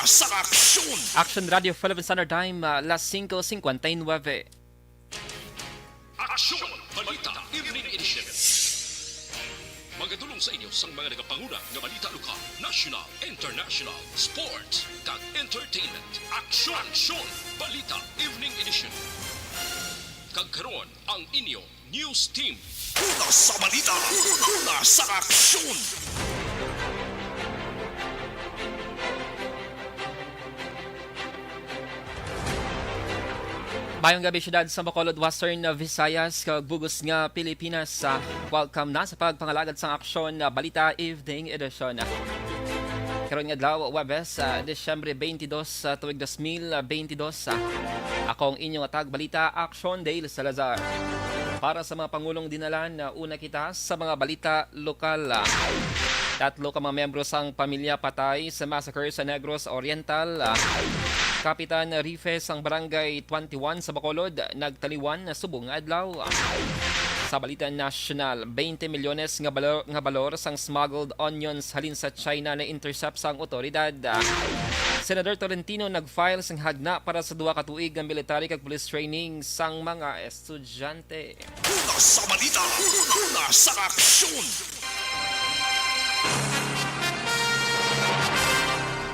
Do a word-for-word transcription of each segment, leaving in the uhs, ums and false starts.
Sa aksyon! Action Radio Philippine Standard Time, ah, las singko singkwenta y nuebe. Aksyon! Balita Evening Edition. Magadulong sa inyo sang mga nagapanguna nga balita lokal, national, international, sports, kag entertainment. Aksyon! Aksyon! Balita Evening Edition. Kag karon, ang inyo News Team. Una sa balita, una sa aksyon. Mayong gabi, siyudad sa Bacolod, Western Visayas, kag bug-os nga Pilipinas. Ah, welcome na sa pagpangalagad sang aksyon, ah, Balita Evening Edition. Karon nga adlaw, Huwebes, ah, Disyembre twenty-two, ah, tuig dos mil bentidós. Ah, ako ang inyong tagbalita, Action Dale Salazar. Para sa mga pangulong dinalan, ah, una kita sa mga balita lokal. Ah, tatlo ka mga miyembro sang pamilya patay sa massacre sa Negros Oriental. Ah, Kapitan Rife sang Barangay twenty-one sa Bacolod nagtaliwan subong nga adlaw. Sa balita nasyonal, twenty milyones nga balor, nga balor sang smuggled onions halin sa China na-intercept sang otoridad. Senador Tolentino nag-file sang hagna para sa duha ka tuig nga military kag police training sang mga estudyante. Una sa balita, una sa aksyon.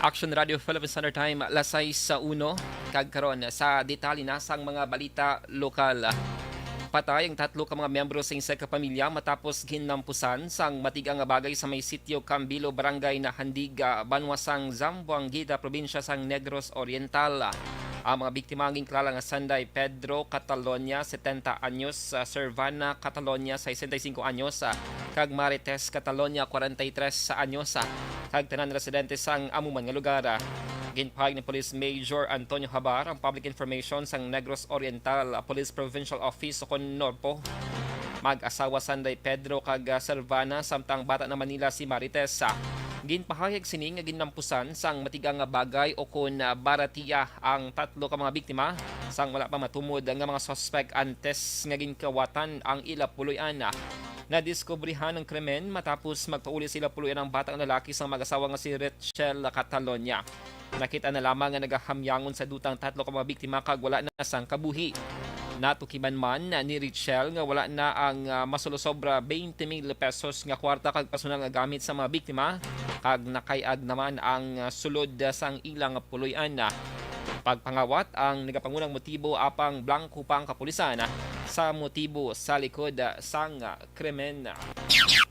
Action Radio Philippine Standard Time, las sais sa uno. Kag karon, sa detalye na sang mga balita lokal. Patay ang tatlo ka mga miyembro sing isa ka pamilya matapos ginlampusan sang matiga nga bagay sa may sitio Cambilo, Barangay Nahandiga, banwa sang Zamboanguita, probinsya sang Negros Oriental. Ang mga biktima ang ginkilala nga sanday Pedro Catalonia, setenta anyos, ah, Servana Catalonia, sesenta y cinco anyos, ah, kag Marites Catalonia, kwarenta y tres anyos, ah, kag tanan residente sang amo man nga lugar. Ah, ginpahayag ni Police Major Antonio Habar ang public information sang Negros Oriental, ah, Police Provincial Office o kon NORPO. Mag-asawa sanday Pedro kag, ah, Servana, samtang bata naman nila si Marites. Ah, ginpahayag sini nga ginlampusan sang matiga nga bagay o kon, ah, baratiya ang tatlo ka mga biktima, sang wala pa matumod nga mga suspek antes nga ginkawatan ang ila puloy-an. Nadiskubrihan ang krimen matapos magpauli sa ila puloy-an ang bata nga lalaki sang mag-asawa nga si Rachel Catalonia. Nakita na lamang nga nagahamyangon sa duta ang tatlo ka mga biktima kag wala na sang kabuhi. Natukiban man ni Rachel nga wala na ang, ah, masulosobra twenty mil pesos nga kwarta kag personal nga gamit sa mga biktima, kag nakay-ag naman ang, ah, sulod sang ilang puloy-an. Pagpangawat ang nagapangunang motibo apang blanko pa ang kapulisan sa motibo sa likod sang krimen.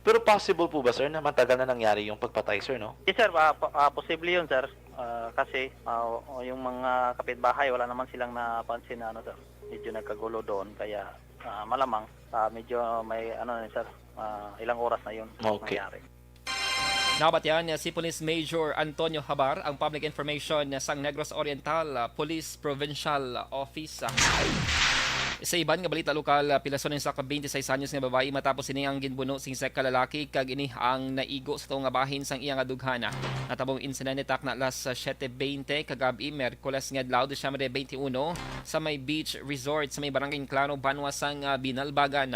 Pero possible po ba, sir, na matagal na nangyari yung pagpatay, sir, no? Yes, sir. Ah, po-, ah, posible yun, sir. Ah, kasi, ah, o-, yung mga kapitbahay, wala naman silang napansin na, ano, sir, medyo nagkagulo doon. Kaya, ah, malamang, ah, medyo may, ano, sir, ah, ilang oras na yun. Okay. Nangyari. Nabatian si Police Major Antonio Habar ang public information sang Negros Oriental, ah, Police Provincial Office. Sa iban nga balita lokal, ah, pilason ang isa ka twenty-six anyos nga babayi matapos sini ang ginbuno sing isa ka lalaki, kag ini ang naigo sa tuo nga bahin sang iya nga dughan. Natabong insidente takna alas siyete bente kagab-i, Miyerkules nga adlaw, Disyembre twenty-uno, sa may beach resort sa may Barangay Claro, banwa sang, ah, Binalbagan.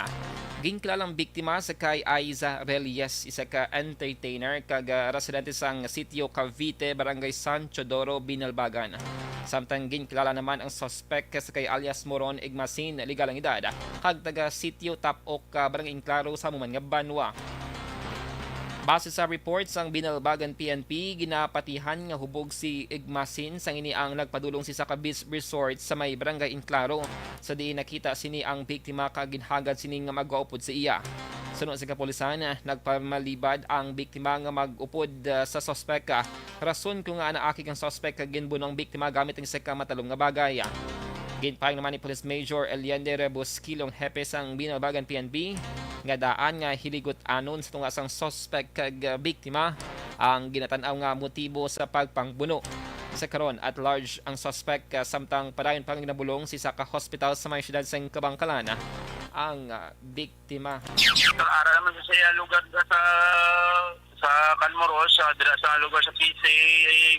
Ginkilalang biktima sa kay Aiza Reyes, isa ka entertainer kag, ah, residente sang Sitio Cavite, Barangay San Teodoro, Binalbagan. Samtang ginkilala naman ang suspek sa kay alias Moron Igmasin, legal ang edad, kag taga Sitio Tapok, ah, Barangay Claro sa amo man nga banwa. Base sa report sang Binalbagan P N P, ginapatihan nga hubog si Igmasin sang ini ang nagpadulong sa isa ka beach resort sa may Barangay Enclaro, sa diin nakita sini ang biktima kag ginhagad sini nga magwa upod sa iya. Suno sa kapulisan, nagpamalibad ang biktima nga mag-upod, ah, sa suspek, ah, rason kung ngaa naakig ang suspek kag ginbuno ang biktima gamit ang isa ka matalom nga bagay. Ginpahayag naman ni Police Major Eliander Busquilong, hepe sang Binalbagan P N P, nga daan nga hiligot-anon sa tunga sang suspek kag, ah, biktima ang ginatan-aw nga motibo sa pagpangbuno. Sa karon, at large ang suspek, ah, samtang padayon pa nga ginabulong sa isa ka hospital sa may siyudad sang Kabankalan ang, ah, biktima. Ara naman sa, sa lugar sa, sa, sa Canmoros, sa, dira sa lugar sa P C,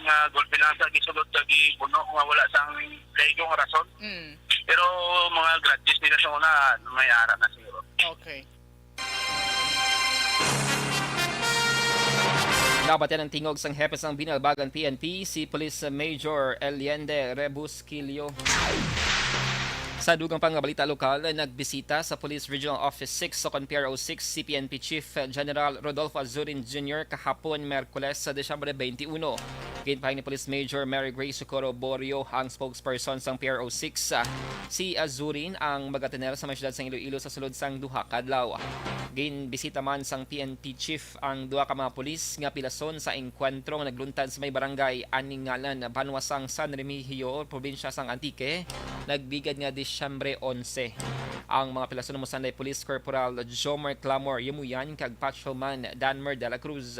nga golpe lang sa gisulod sa gibuno nga wala sang kaigo nga rason. Mm. Pero mga grudges nila sa una, may ara na siguro. Okay. Nabatian ang tingog sang hepe sang Binalbagan P N P, si Police Major Eliende Rebusquillo. Sa dugang pa nga balita lokal, nagbisita sa Police Regional Office six o kon P R O six si P N P Chief General Rodolfo Azurin Junior kahapon, Miyerkules, sa Disyembre twenty-one. Ginpahayag ni Police Major Mary Grace Socorro Borio, ang spokesperson sang P R O six, ah, si Azurin ang magatener sa may siyudad sang Iloilo sa sulod sang duha ka adlaw. Ginbisita man sang P N P Chief ang duha ka mga pulis nga pilason sa engkwentro nga nagluntad sa may barangay Aningalan, banwa sang San Remigio, probinsya sang Antique, nagligad nga Disyembre onse. Ang mga pilason namusanday Police Corporal Jomer Clamor Yamuyan kag Patrolman Danmer de la Cruz.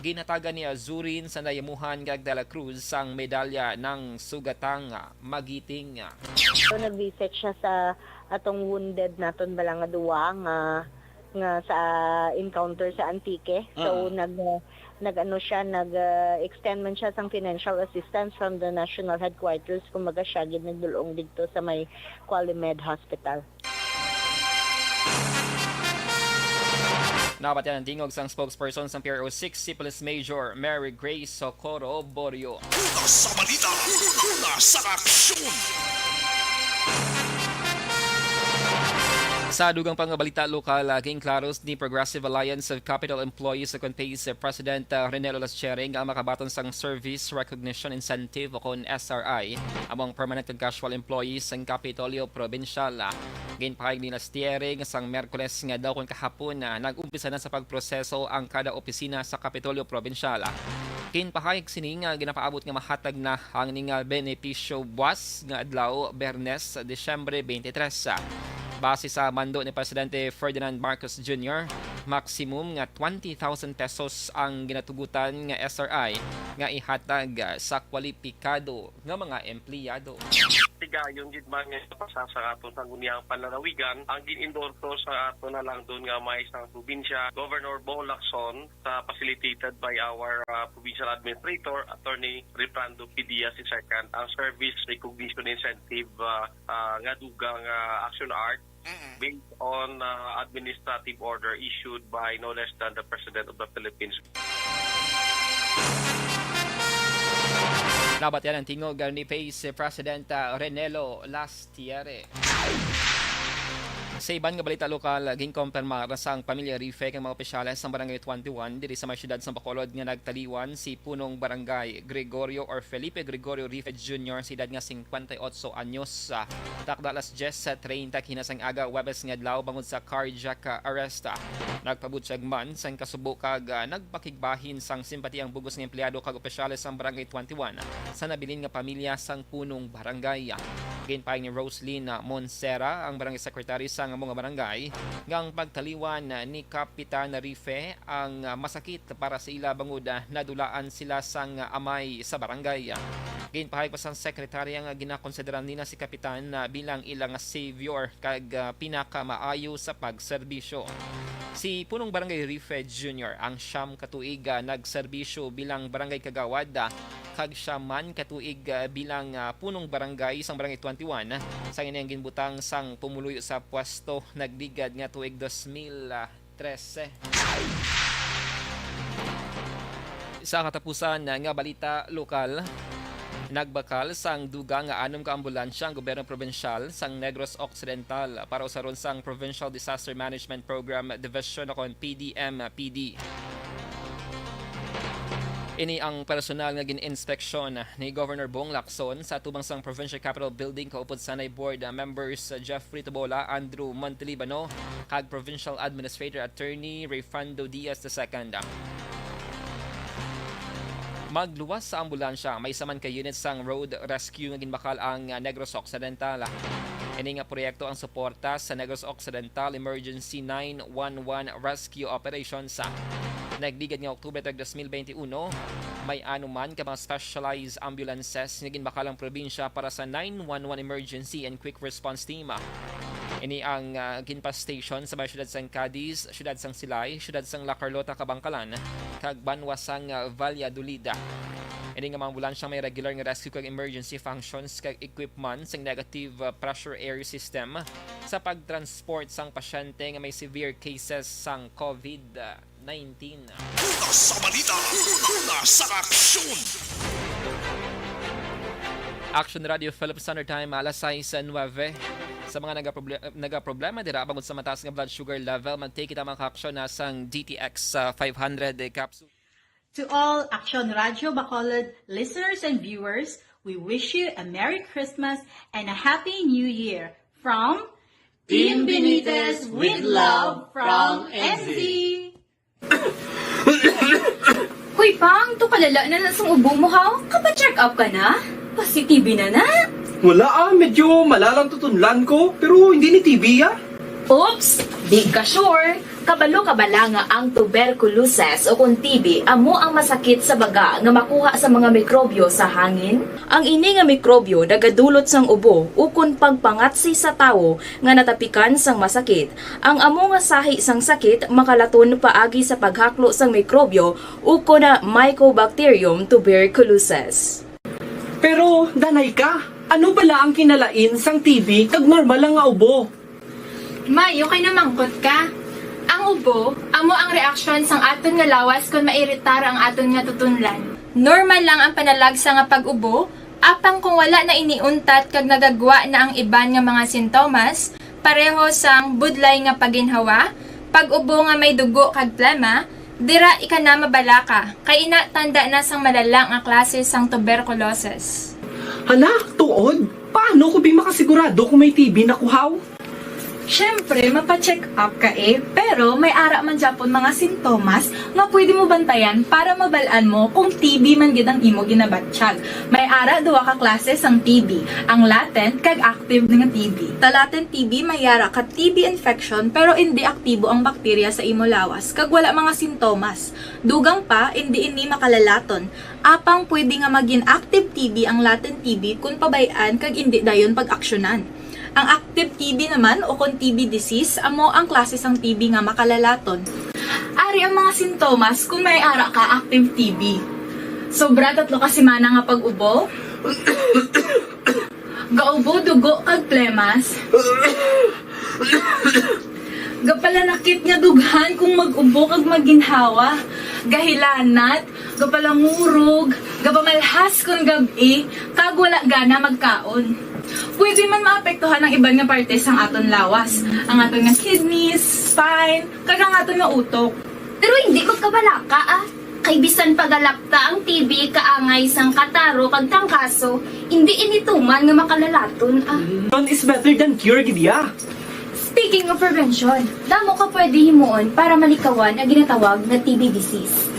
Ginhatagan ni Azurin sa nayamuhan kag de la Cruz sang medalya ng Sugatang Magiting. So, nag-visit siya sa atong wounded naton bala nga duwa nga, nga sa encounter sa Antique. So, Mm. nag-, nag-ano siya, nag, ah, extend man siya sang financial assistance from the national headquarters. Kumbaga, siya gid nagdulong didto sa may Qualimed Hospital. Nabatian ang tingog sang spokesperson sang P R O six, si Police Major Mary Grace Socorro Borio. Una sa balita, una sa aksyon. Sa dugang pa nga balita lokal, ah, ginklaros ni Progressive Alliance of Capitol Employees o kon PACE President, ah, Renelo Lastiere nga makabaton sang Service Recognition Incentive o kon S R I among permanent kag casual employees sang Kapitolyo Probinsyal. Ginpahayag ni Lastiere nga sang Miyerkules nga daw kon kahapon na nag-umpisa na sa pagproseso ang kada opisina sa Kapitolyo Probinsyal. Ginpahayag sini nga ginapaabot nga mahatag na ang ning, ah, benepisyo buwas nga adlaw, Biyernes, Disyembre twenty-three. Base sa mando ni Presidente Ferdinand Marcos Junior, maximum nga twenty thousand pesos ang ginatugutan nga S R I nga ihatag sa kwalipikado nga mga empleyado. Tigayon gid man nga sa pasa sa aton sangguniang panlalawigan ang gin-endorso sa aton halangdon nga may sang probinsya, Governor Bong Lacson, sa facilitated by our, uh, provincial administrator, Attorney Reprando P. Diaz the second, ang service recognition incentive, uh, uh, nga dugang, uh, action art Mm-mm. based on, uh, administrative order issued by no less than the President of the Philippines. Nabatian ang tingog ni PACE President, uh, Renelo Lastiere. Sa iban nga balita lokal, ginkompirmar sang pamilya Rife kang mga opisyales sang Barangay twenty-one diri sa may siyudad sang Bacolod nga nagtaliwan si punong barangay Gregorio or Felipe Gregorio Rife Junior sa edad nga singkwenta y otso anyos. Ah, takda alas dyes treinta kaina sang aga, Huwebes nga adlaw, bangod sa cardiac, ah, arrest. Ah, nagpabutyag man sang kasubo kag, ah, nagpakigbahin sang simpatiya ang bug-os nga empleyado kag opisyales sang Barangay twenty-one sa nabilin nga pamilya sang punong barangay. Ginpahayag ni Roslyn Monsera, ang barangay secretary sang amo nga barangay, nga ang pagtaliwan ni Kapitan Rife ang masakit para sa ila bangod nadulaan sila sang amay sa barangay. Ginpahayag pa sang sekretarya nga ginakonsidera nila si Kapitan bilang ilang savior kag, ah, pinakamaayo sa pagserbisyo. Si Punong Barangay Rife Junior ang siyam ka tuig, ah, nagserbisyo bilang barangay kagawad, ah, kag siyam man ka tuig, ah, bilang, ah, punong barangay sang Barangay twenty-one, ah, sang iyang ginbutang sang pumuluyo sa pwesto nagligad nga tuig dos mil trese. Sa katapusan nga balita lokal, nagbakal sang dugang nga anom ka ambulansya ang gobyerno probinsyal sang Negros Occidental para usaron sang Provincial Disaster Management Program Division o kon P D M P D. Ini ang personal nga gin-inspeksyon ni Governor Bong Lacson sa atubang sang Provincial Capitol Building kaupod sanay board members Jeffrey Tubola, Andrew Montalibano, kag Provincial Administrator Attorney Rayfando Diaz the second. Magluwas sa ambulansya, may isa man ka unit sang Road Rescue nga ginbakal ang, ah, Negros Occidental. Ini nga proyekto ang suporta sa Negros Occidental Emergency nine one one Rescue Operations. Nagligad nga Oktubre dos mil benti uno, may anom man ka mga specialized ambulances nga ginbakal ang probinsya para sa nine one one Emergency and Quick Response Team. Ini ang, ah, ginpa-station sa mga siyudad sang Cadiz, siyudad sang Silay, siyudad sang La Carlota, Kabankalan, kag banwa sang, ah, Valladolid. Ini nga mga ambulansya may regular nga rescue kag emergency functions kag equipment sang negative, ah, pressure air system sa pagtransport sang pasyente nga may severe cases sang COVID nineteen. Una sa balita, una sa aksyon. Action Radio Philippine Standard Time, alas sais nuwebe. Sa mga nagaproble-, nagaproblema dira bangod sa mataas nga blood sugar level, mag-take kita mga kaaksyon na sang D T X, ah, five hundred capsule. To all Action Radio Bacolod listeners and viewers, we wish you a Merry Christmas and a Happy New Year from Team Benitez with love from N Z. Hoy, Pang, tukalala na na sang ubo mo, ha? Kapa-check up ka na? Positive na na? Wala, ah, medyo malalang tutunlan ko, pero hindi ni T B, ah. Oops, di ka sure. Kabalo ka bala nga ang tuberculosis o kon T B amo ang masakit sa baga nga makuha sa mga mikrobyo sa hangin? Ang ini nga mikrobyo nagadulot sang ubo ukon pagpangatsi sa tawo nga natapikan sang masakit. Ang amo nga sahi sang sakit makalaton paagi sa paghaklo sang mikrobyo ukon na Mycobacterium tuberculosis. Pero, Danay ka, ano bala ang kinalain sang T B kag normal lang nga ubo? May, okay na mangkot ka. Ang ubo, amo ang reaksyon sang aton nga lawas kon mairitar ang aton nga tutunlan. Normal lang ang panalagsa nga pag-ubo, apang kung wala na ini untat kag nagagwa na ang iban nga mga sintomas, pareho sang budlay nga paginhawa, pag-ubo nga may dugo kag plema, dira ika na mabalaka, kay ina tanda na sang malala nga klase sang tuberculosis. Hala, tuod? Paano ko bi makasigurado kung may T B na ko haw? Siyempre, mapa-check up ka eh, pero may ara man gyapon mga sintomas nga pwede mo bantayan para mabal-an mo kung T B man gid ang imo ginabatyag. May ara duha ka klase sang T B, ang latent kag active nga T B. Sa latent T B may ara ka T B infection pero indi aktibo ang bakterya sa imo lawas kag wala mga sintomas. Dugang pa, indi ini makalalaton. Apang pwede nga magin active T B ang latent T B kon pabay-an kag indi dayon pag-aksyonan. Ang active T B naman o kon T B disease amo ang klase sang T B nga makalalaton. Ari ang mga sintomas kon may ara ka active T B. Sobra tatlo ka semana nga pag-ubo. Gaubo dugo kag plemas. Gapalanakit nga dughan kung mag-ubo kag maginhawa. Gahilanat, gapalangurog, gapamalhas kon gab-i, kag wala gana magkaon. Pwede man maapektuhan ang iban nga parte sang aton lawas, ang aton nga kidneys, spine, kag ang aton nga utok. Pero hindi magkabalaka, ah. Kay bisan pagalapta ang T B kaangay sang kataro kag tangkaso, hindi ini tuman nga makalalaton, ah. Prevention is better than cure, gid ya. Speaking of prevention, damo ka pwede himuon para malikawan ang ginatawag nga T B disease.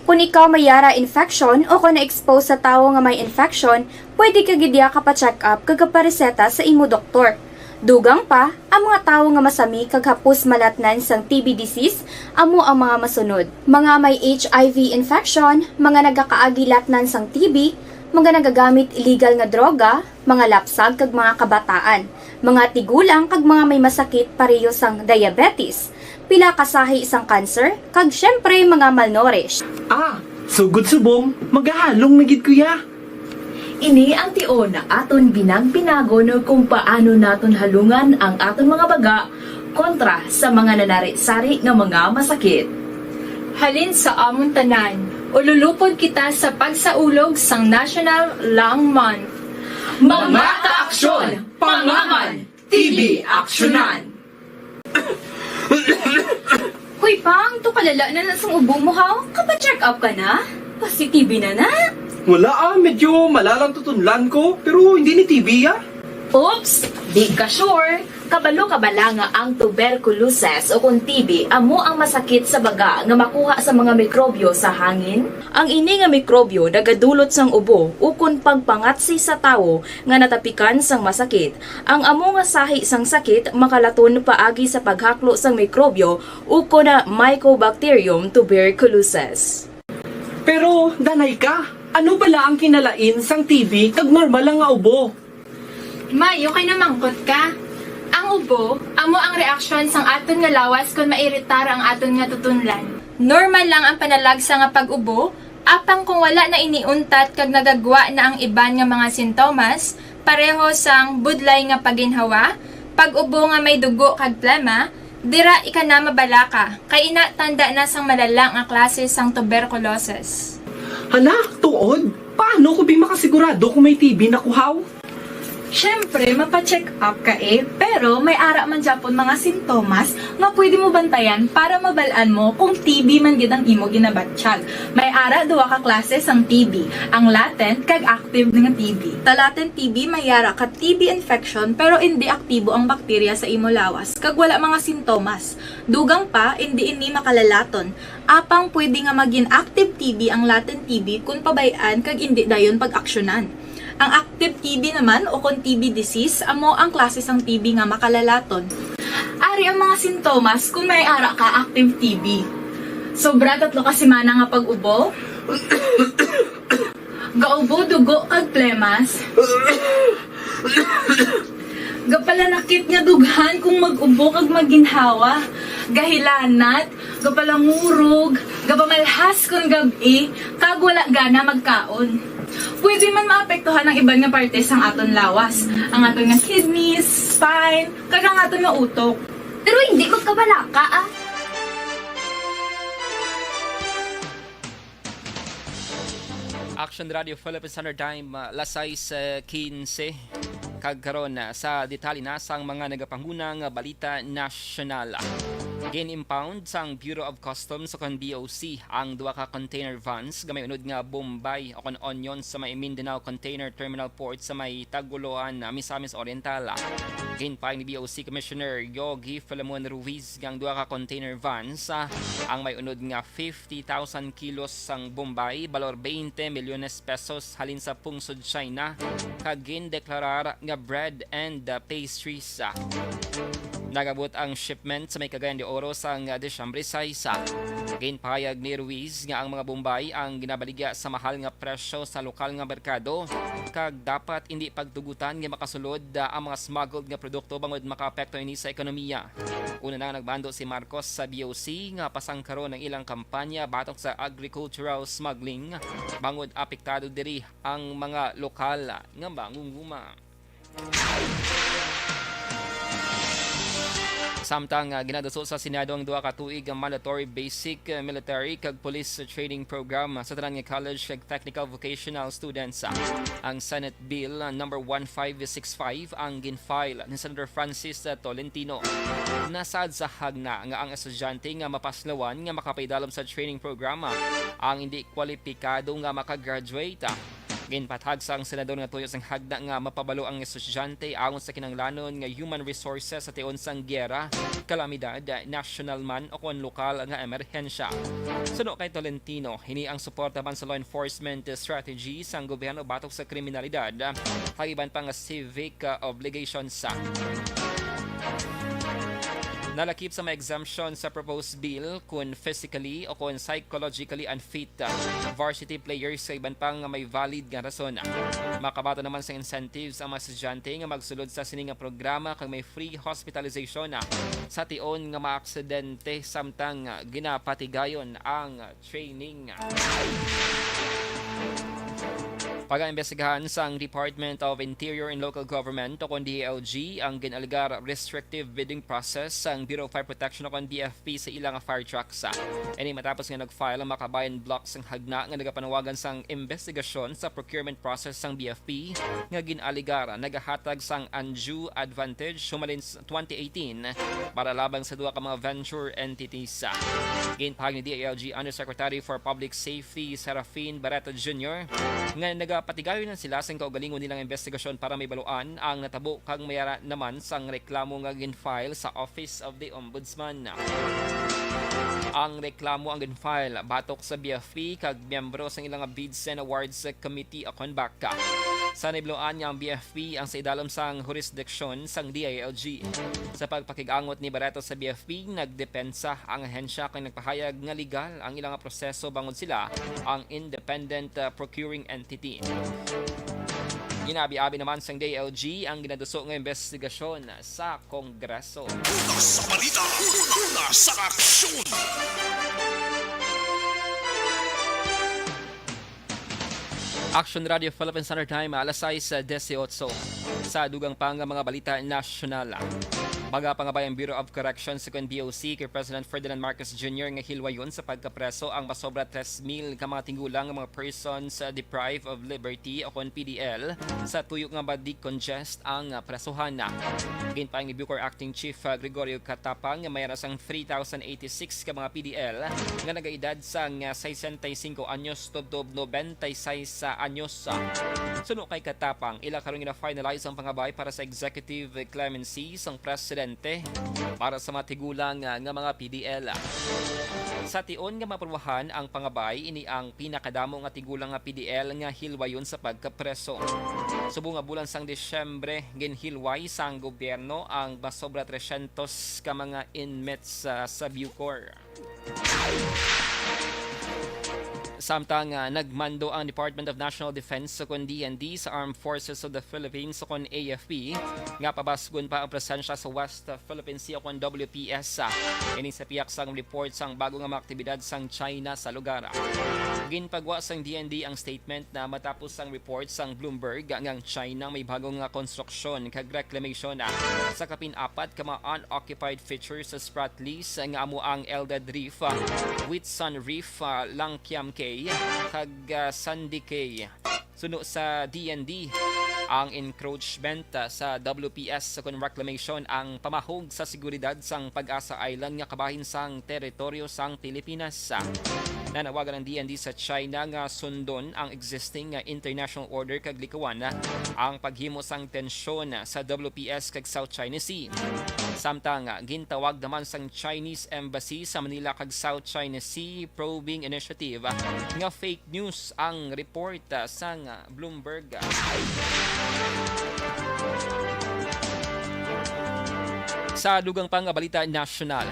Kung ikaw may yara infection o kung na-expose sa tawo nga may infection, pwede ka gid ya kapa-check up kag kapareseta sa imo doktor. Dugang pa, ang mga tawo nga masami kag hapos malatnan sang T B disease amo ang mga masunod: mga may H I V infection, mga nagakaagi latnan sang T B, mga nagagamit illegal nga droga, mga lapsag kag mga kabataan, mga tigulang kag mga may masakit pareho sang diabetes, pila ka sahi sang cancer, kag syempre mga malnourished. Ah, sugod subong, magahalong na gid ko ya. Ini ang tion nga aton binagpinagon kung paano naton halungan ang aton mga baga kontra sa mga nanari-sari nga mga masakit. Halin sa amon tanan, ululupod kita sa pagsaulog sang National Lung Month. Mga kaaksyon, pangaman, T B aksyonan! Hoy, Pang, tukalala na na sang ubo mo, ha? Kapa-check up ka na? Positive na na? Wala, ah, medyo malalang tutunlan ko, pero hindi ni T B, ah. Oops, di ka sure. Kabalo ka bala nga ang tuberculosis o kon T B amo ang masakit sa baga nga makuha sa mga mikrobyo sa hangin? Ang ini nga mikrobyo nagadulot sang ubo ukon pagpangatsi sa tawo nga natapikan sang masakit. Ang amo nga sahi sang sakit makalaton paagi sa paghaklo sang mikrobyo ukon na Mycobacterium tuberculosis. Pero, Danay ka, ano bala ang kinalain sang T B kag normal lang nga ubo? May, okay na mangkot ka. Ang ubo, amo ang reaksyon sang aton nga lawas kon mairitar ang aton nga tutunlan. Normal lang ang panalagsa nga pag-ubo, apang kung wala na ini untat kag nagagwa na ang iban nga mga sintomas, pareho sang budlay nga paginhawa, pag-ubo nga may dugo kag plema, Dira ika na mabalaka, kay ina tanda na sang malala nga klase sang tuberculosis. Hala, tuod? Paano ko bi makasigurado kung may T B na kuhaw? Siyempre, mapa-check up ka eh, pero may ara man gyapon mga sintomas nga pwede mo bantayan para mabal-an mo kung T B man gid ang imo ginabatyag. May ara duha ka klase sang T B, ang latent kag active nga T B. Sa latent T B may ara ka T B infection pero indi aktibo ang bakterya sa imo lawas kag wala mga sintomas. Dugang pa, indi ini makalalaton. Apang pwede nga magin active T B ang latent T B kon pabay-an kag indi dayon pag-aksyonan. Ang active T B naman o kon T B disease amo ang klase sang T B nga makalalaton. Ari ang mga sintomas kon may ara ka active T B. Sobra tatlo ka semana nga pag-ubo. Gaubo dugo kag plemas. Gapalanakit nga dughan kung mag-ubo kag maginhawa. Gahilanat, gapalangurog, gapamalhas kon gab-i, kag wala gana magkaon. Pwede man maapektuhan ang iban nga parte sang aton lawas, ang aton nga kidneys, spine, kag ang aton nga utok. Pero hindi magkabalaka, ah. Action Radio Philippine Standard Time, ah, las sais, ah, quince. Kag karon, ah, sa detalye na sang mga nagapanguna nga balita nasyonal. Gin-impound sang Bureau of Customs o kon B O C ang duha ka container vans nga may unod nga bombay o kon onion sa may Mindanao Container Terminal Port sa may Tagoloan, ah, Misamis Oriental. Ginpahayag ni B O C Commissioner Yogi Filemon Ruiz nga ang duha ka container vans, ah, ang may unod nga fifty thousand kilos sang bombay, balor twenty milyones pesos, halin sa pungsod China, kag gindeklarar nga bread and, uh, pastries. Nagabot ang shipment sa may Cagayan de Oro sang, uh, Disyembre sais. Ginpahayag ni Ruiz nga ang mga bombay ang ginabaligya sa mahal nga presyo sa lokal nga merkado, kag dapat indi pagtugutan nga makasulod, uh, ang mga smuggled nga produkto bangod makaapekto ini sa ekonomiya. Una na nga nagbando si Marcos sa B O C nga pasangkaron ang ilang kampanya batok sa agricultural smuggling, bangod apektado diri ang mga lokal nga mangunguma. Samtang, ah, ginaduso sa Senado ang duha ka tuig nga mandatory basic, ah, military kag police training program sa tanan nga college kag technical vocational students. Ang Senate Bill, ah, number one five six five ang gin-file ni Senator Francis, ah, Tolentino. Nasaad sa hagna nga ang estudyante nga mapaslawan nga makapaidalom sa training program, ah, ang indi kwalipikado nga makagraduate. Ginpatag sang senador nga tuyo sang hagna nga mapabalo ang estudyante angon sa kinahanglanon nga human resources sa tion sang giyera, kalamidad, nasyonal man o kon lokal nga emerhensya. Suno kay Tolentino, hini ang suporta man sa law enforcement strategy sang gobyerno batok sa kriminalidad, kag iban pa nga civic, uh, obligations. Nalakip sa mga exemption sa proposed bill kon physically o kon psychologically unfit, uh, varsity players sa iban pa nga may valid nga rason. Makabaton naman sa incentives ang mga estudyante nga magsulod sa sini nga programa kag may free hospitalization, uh, sa tion nga maaksidente samtang, uh, ginapatigayon ang training. Pagaimbestigahan sang Department of Interior and Local Government o kon D I L G ang gin-alegar restrictive bidding process sang Bureau of Fire Protection o kon B F P sa ila nga fire trucks. Ini matapos nga nag-file ang mga kabayan bloc sang hagna nga nagapanawagan sang imbestigasyon sa procurement process sang B F P nga gin-alegar nagahatag sang undue advantage humalin twenty eighteen para labang sa duha ka mga venture entities. Ginpahayag ni D I L G Undersecretary for Public Safety Serafin Barreto Junior nga nagapatigayon na sila sang kaugalingon nilang investigasyon para mahibaluan ang natabo kag may ara naman sang reklamo nga gin-file sa Office of the Ombudsman. Ang reklamo ang gin-file batok sa B F P kag miyembro sang ila nga Bids and Awards Committee o kon BACCA. Sa nahibaluan nga ang B F P ang sa idalom sang jurisdiction sang D I L G. Sa pagpakig-angot ni Barreto sa B F P, nagdepensa ang ahensya kag nagpahayag nga legal ang ila nga proseso bangod sila ang independent, uh, procuring entity. Ginaabi-abi naman sang D I L G ang ginaduso nga investigasyon sa Kongreso. Una sa balita, una sa aksyon. Action Radio Philippine Standard Time, alas sais dieciocho. Sa dugang pa nga mga balita nasyonal, Magapangabay ang Bureau of Corrections o kon B O C kay President Ferdinand Marcos Junior nga hilwayon sa pagkapreso ang masobra tres mil ka mga tigulang nga mga persons, uh, deprived of liberty o kon P D L sa tuyo nga ma-decongest ang, uh, presohan. Ginpahayag ni Bucor Acting Chief, uh, Gregorio Catapang nga may aras ang three thousand eighty-six ka mga P D L nga nagaedad sang, uh, sesenta y cinco anyos tubtob noventa y seis anyos. Suno kay Catapang, ila karon gina-finalize ang pangabay para sa executive clemency sang presidente para sa mga tigulang, ah, nga mga P D L. Sa tion nga maaprubahan ang pangabay, ini ang pinakadamo nga tigulang nga P D L nga hilwayon sa pagkapreso. Subong nga bulan sang Disyembre, ginhilway sang gobyerno ang masobra trescientos ka mga inmates, ah, sa Bucor. Samtang, ah, nagmando ang Department of National Defense, o kon D N D, sa Armed Forces of the Philippines, o kon A F P, nga pabasgon pa ang presensya sa West Philippine Sea, o kon W P S, ah, ini sa pihak sang report sang bago nga mga aktibidad sang China sa lugar. Ginpagwa sang D N D ang statement na matapos ang report sang Bloomberg nga ang China may bago nga konstruksyon kag reclamation, ah, sa kapin-apat ka mga unoccupied features sa Spratleys, nga amo ang Eldad Reef, ah, Whitsun Reef, ah, Langkiam Cay, kag, ah, Sandy Cay. Suno sa D N D, ang encroachment, ah, sa W P S o kon reclamation ang pamahog sa seguridad sang Pag-asa Island nga kabahin sang teritoryo sang Pilipinas. Nanawagan ang D N D sa China nga sundon ang existing nga international order kag likawan ang paghimo sang tensyon sa W P S kag South China Sea. Samtang, gintawag naman sang Chinese Embassy sa Manila kag South China Sea Probing Initiative nga fake news ang report sang Bloomberg. Sa dugang pa nga balita nasyonal,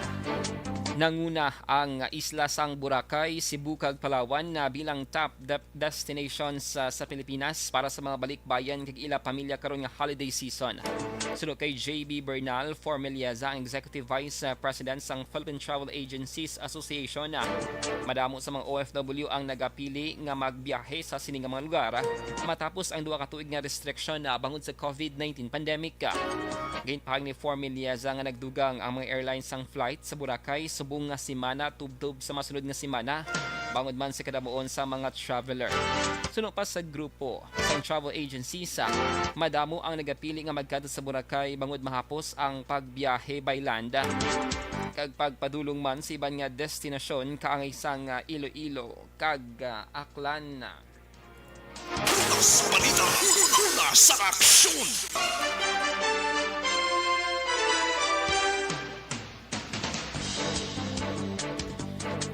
nanguna ang isla sang Boracay, Cebu, kag Palawan na bilang top de-, destinations sa, sa Pilipinas para sa mga balikbayan kag ila pamilya karon nga holiday season. Suno kay J B Bernal Formelieza, ang Executive Vice, uh, President sang Philippine Travel Agencies Association, uh, madamo sa mga O F W ang nagapili nga magbiyahe sa sini nga mga lugar, uh, matapos ang duha ka tuig nga restriction, uh, bangod sa COVID nineteen pandemic. Uh, ginpahayag ni Formelieza nga nagdugang ang mga airlines sang flight sa Boracay subong nga semana tubtob sa masunod nga semana, bangod man sa kadamuon sa mga traveler. Suno pa sa grupo sang travel agencies, ah, madamo ang nagapili nga magkadto sa Boracay bangod mahapos ang pagbiyahe by land, kag pagpadulong man sa iban nga destinasyon kaangay sang, ah, Iloilo kag, ah, Aklan. Una sa balita, una sa aksyon.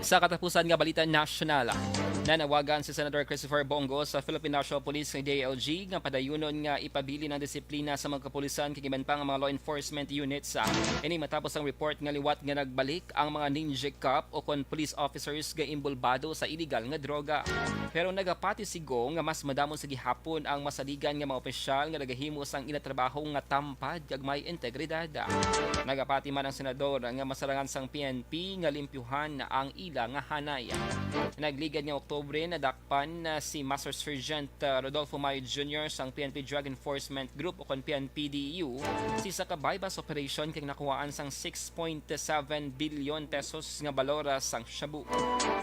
Sa katapusan nga balita nasyonal, nanawagan si Senator Christopher Bong Go sa Philippine National Police, D N L G, nga padayunon nga ipabilin ang disiplina sa mga kapulisan kag iban pa nga mga law enforcement units. Ini matapos ang report nga liwat nga nagbalik ang mga ninja cop o kon police officers nga imbolbado sa iligal nga droga. Pero nagapati si Go nga mas madamo sa gihapon ang masaligan nga mga opisyal nga nagahimo sang ila trabaho nga tampad kag may integridad. Nagapati man ang senador nga masarangan sang P N P nga limpyuhan ang ila nga hanay. Nagligad nga Oktubre, nadakpan, ah, si Master Sergeant, ah, Rodolfo Mayo Junior sang P N P Drug Enforcement Group o kon P N P D E U sa isa ka buy-bust operation kag nakuhaan sang six point seven bilyon pesos nga balor, ah, sang shabu.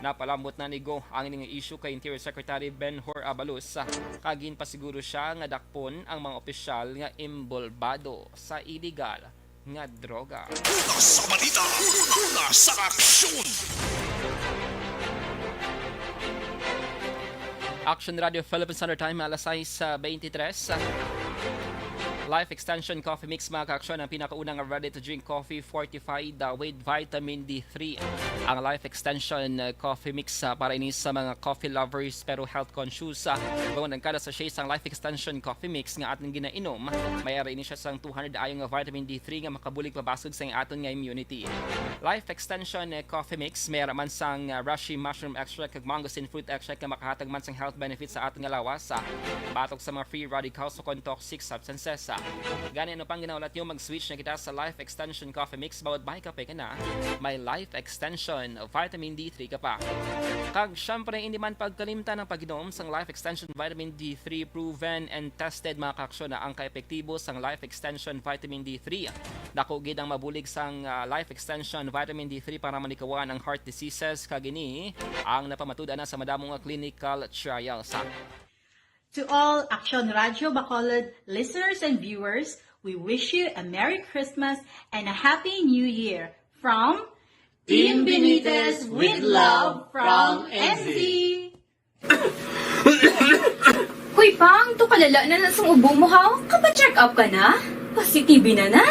Napalambot na ni Go ang ini nga issue kay Interior Secretary Ben-Hur Abalos, ah, kag ginpasiguro siya nga dakpon ang mga opisyal nga imbolbado sa iligal nga droga. Una sa balita, una sa aksyon. Action Radio Philippine Standard Time, alas sais beintitres. Life Extension Coffee Mix, mga ka-aksyon, ang pinakaunang ready-to-drink coffee fortified, uh, with vitamin D three. Ang Life Extension, uh, Coffee Mix, uh, para ini sa mga coffee lovers pero health conscious. Uh, bangod ang kada sachet sang Life Extension Coffee Mix nga aton ginainom, may ara ini siya sang two hundred IU nga vitamin D three nga makabulig pabasog sa aton nga immunity. Life Extension, uh, Coffee Mix, may ara man sang, uh, reishi mushroom extract kag mangosteen fruit extract nga makahatag man sang health benefits sa aton nga lawas, uh, batok sa mga free radicals o kon toxic substances. Gani, ano pang ginahulat nyo? Mag-switch na kita sa Life Extension Coffee Mix. Bawat bahay kape ka na, may Life Extension Vitamin D three ka pa. Kag syempre, hindi man pagkalimtan ang pag-inom sang Life Extension Vitamin D three, proven and tested, mga kaaksyon, na ang kaepektibo sang Life Extension Vitamin D three. Dako gid ang mabulig sang, ah, Life Extension Vitamin D three para malikawan ang heart diseases, kag ini ang napamatud-an na sa madamo nga clinical trials. To all Aksyon Radyo Bacolod listeners and viewers, we wish you a Merry Christmas and a Happy New Year from Team Benitez with love from M Z. Hoy, Pang, to kalala na na sang ubo mo, ha? Kapa-check up ka na? Positive na na?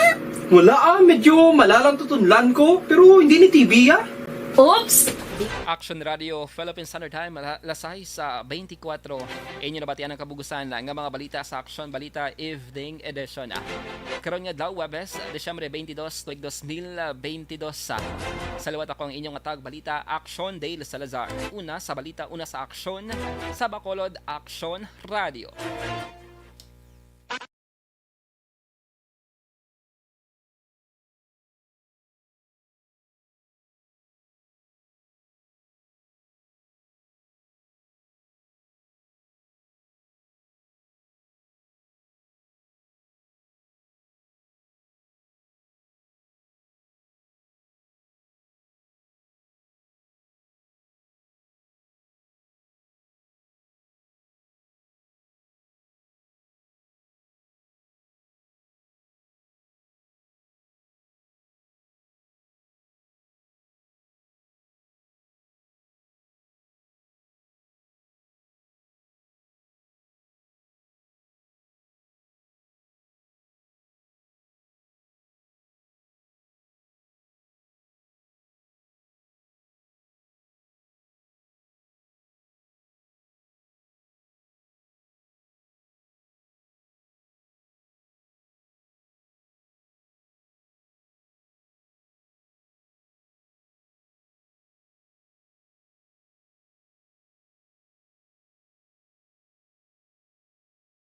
Wala ah, medyo malalang tutunlan ko, pero hindi ni T B ah. Oops! Action Radio, Philippine Standard Time, ala-, alas sais sa twenty-four. Inyo nabatian ang kabugusan nga mga balita sa Action Balita Evening Edition. Karon nga adlaw, Huwebes, Disyembre twenty-two, tuig dos mil twenty-two. Sa liwat, ako ang inyong atag balita, Action Dale Salazar. Una sa balita, una sa aksyon, sa Bacolod Action Radio.